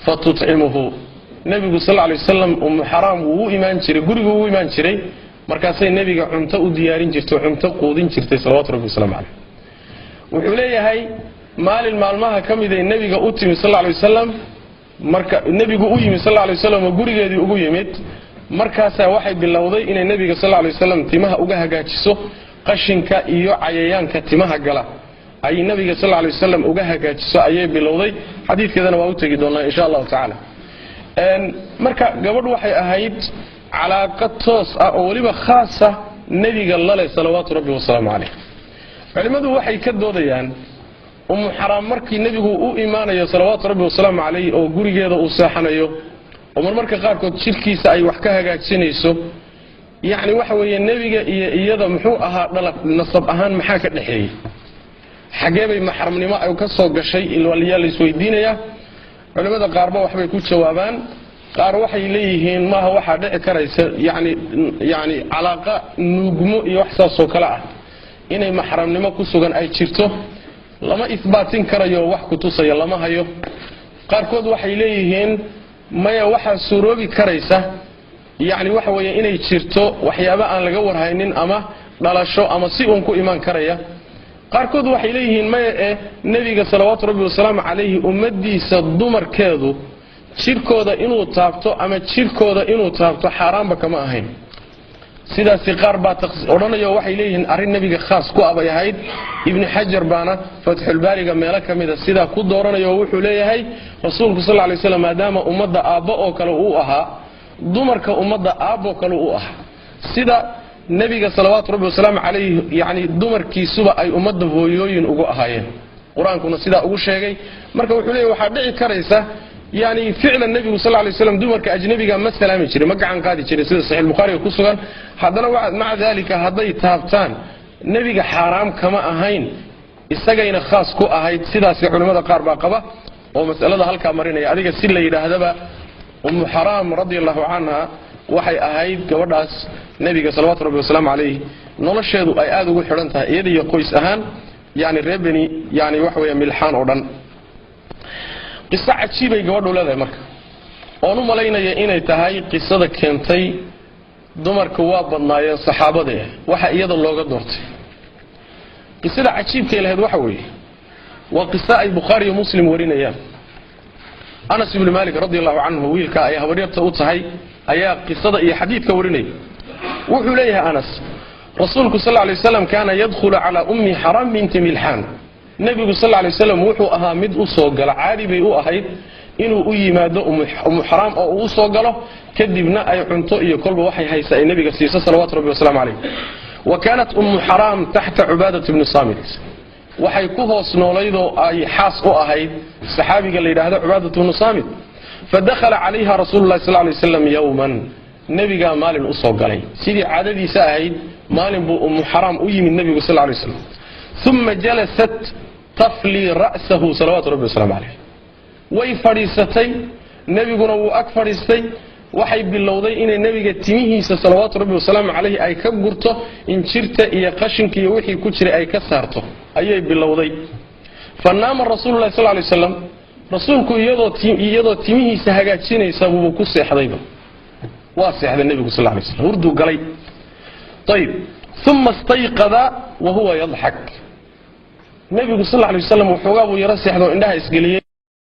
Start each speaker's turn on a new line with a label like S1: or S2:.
S1: Fatutcimuhu. Nebigu sal lay wasalam Ummu Xaraam wuu u imaan jiray, gurigu u imaan jiray, markaasay nebiga cunto u diyaarin jirtay, cunto quudin jirtay, salawatu rabbi waslamu caleyh. Wuxuu leeyahay, maalin maalmaha ka miday nebiga u timi sal lay wasalam. Marka nebigu u yimid sal lay wasalam oo gurigeedii ugu yimid, markaasaa waxay bilowday inay nebiga sal lay wasalam timaha uga hagaajiso. Qashinka iyo cayayaanka timaha gala ay nebiga sal lay wasalam uga hagaajiso ayay bilowday. Xadiidkeedana waa u tegi doonaa, insha Allahu tacaala. Marka gabadhu waxay ahayd calaaqa toos ah oo weliba khaasa nebiga lale, salawaatu rabbi wasalaamu caleyh. Culimmadu waxay ka doodayaan, Umu Xaraam markii nebigu u imaanayo, salawaatu rabbi wasalaamu caleyh, oo gurigeeda uu seexanayo, oo marmarka qaarkood jidhkiisa ay wax ka hagaajinayso, yacni waxa weeye, nebiga iyo iyada muxuu ahaa dhala nasab ahaan? Maxaa ka dhexeeyey? Xaggee bay maxramnimo ay ka soo gashay? Yaa la isweydiinayaa. Culimmada qaarba waxbay ku jawaabaan. Qaar waxay leeyihiin, maaha, waxaa dhici karaysa yani calaaqa nuugmo iyo wax saasoo kale ah inay maxramnimo ku sugan ay jirto. Lama isbaatin karayo, wax ku tusaya lama hayo. Qaarkood waxay leeyihiin, maya, waxaa suuroobi karaysa, yacni waxa weeye, inay jirto waxyaabo aan laga warhaynin ama dhalasho ama si uun ku imaan karaya. Qaarkood waxay leeyihiin, maya, ee nebiga salawaatu rabbi wasalaamu calayhi ummaddiisa dumarkeedu jidhkooda inuu taabto ama jidhkooda inuu taabto xaaraanba kama ahayn. Sidaasi qaar baa odhanayo, waxay leeyihiin arrin nebiga khaas ku abay ahayd. Ibnu Xajar baana Fatxulbaariga meelo ka mida sidaa ku dooranayo. Wuxuu leeyahay, rasuulku sal lay slam maadaama ummadda aabbo oo kale uu ahaa, dumarka ummadda aabboo kale uu ahaa, sida nebiga salawaatu rabbi wasalaamu calayh, yacni dumarkiisuba ay ummadda hooyooyin ugu ahaayeen, Qur-aankuna sidaa ugu sheegay. Marka wuxuu leeyahy, waxaa dhici karaysa, yani ficlan nebigu sal lay slam dumarka ajnabiga ma salaami jirin, ma gacan qaadi jirin, sida Saxiix Bukhaariga ku sugan. Haddana maca daalika hadday taabtaan nebiga xaaraam kama ahayn, isagayna khaas ku ahayd. Sidaasi culimmada qaar baa qaba oo masalada halkaa marinaya. Adiga si la yidhaahdaba, Ummu Xaraam radia Allahu canha waxay ahayd gabadhaas nebiga salawaatu rabbi wasalaamu calayh nolosheedu ay aada ugu xidhan tahay, iyada iyo qoys ahaan, yani reer Beni, yani waxa weya, Milxaan oo dhan. Qiso cajiibay gabadhu leedahay. Marka oon u malaynaya inay tahay qisada keentay, dumarku waa badnaayeen saxaabadee, waxa iyada looga doortay. Qisada cajiibkay lahayd waxa weeye, waa qiso ay Bukhaari iyo Muslim warinayaan. Anas ibnu Malik radi Allahu canhu, wiilka ay habaryarta u tahay, ayaa qisada iyo xadiidka warinaya. Wuxuu leeyahay Anas, rasuulku sal lay waslam kaana yadkhulu calaa Ummi Xaram binti Milxaan. Nebigu sal lay waslam wuxuu ahaa mid u soo gala, caadi bay u ahayd inuu u yimaado Ummu Xaraam oo uu u soo galo, kadibna ay cunto iyo kolba waxay haysa ay nebiga siiso, salawatu rabbi waslamu calayh. Wa kaanat Ummu Xaraam taxta Cubaadat bni Saamit. Waxay ku hoos noolaydoo ay xaas u ahayd saxaabiga la yidhaahdo Cubaadat bnu Saamit. Fadakhala calayha rasuulu lahi sal lay waslam yowman. Nebigaa maalin u soo galay, sidii caadadiisa ahayd. Maalin buu Ummu Xaraam u yimid nebigu sal lay slam. Uma jalasat taflii ra'sahu, salawaatu rabbi waslamu calayh. Way fadhiisatay, nebiguna wuu ag fadhiistay. Waxay bilowday inay nebiga timihiisa, salawaatu rabbi wasalaamu calayh, ay ka gurto injirta iyo qashinka iyo wixii ku jiray ay ka saarto ayay bilowday. Fa naama rasuululahi sal lay waslam. Rasuulku iyadoo timihiisa hagaajinaysa buubuu ku seexdayba. Waa seexday nebigu sal lay slam, hurduu galay. Ayib. Uma istayqada wa huwa yadxak. Nebigu sal lay waslam waxoogaa buu yaro seexdo, indhaha isgeliyey.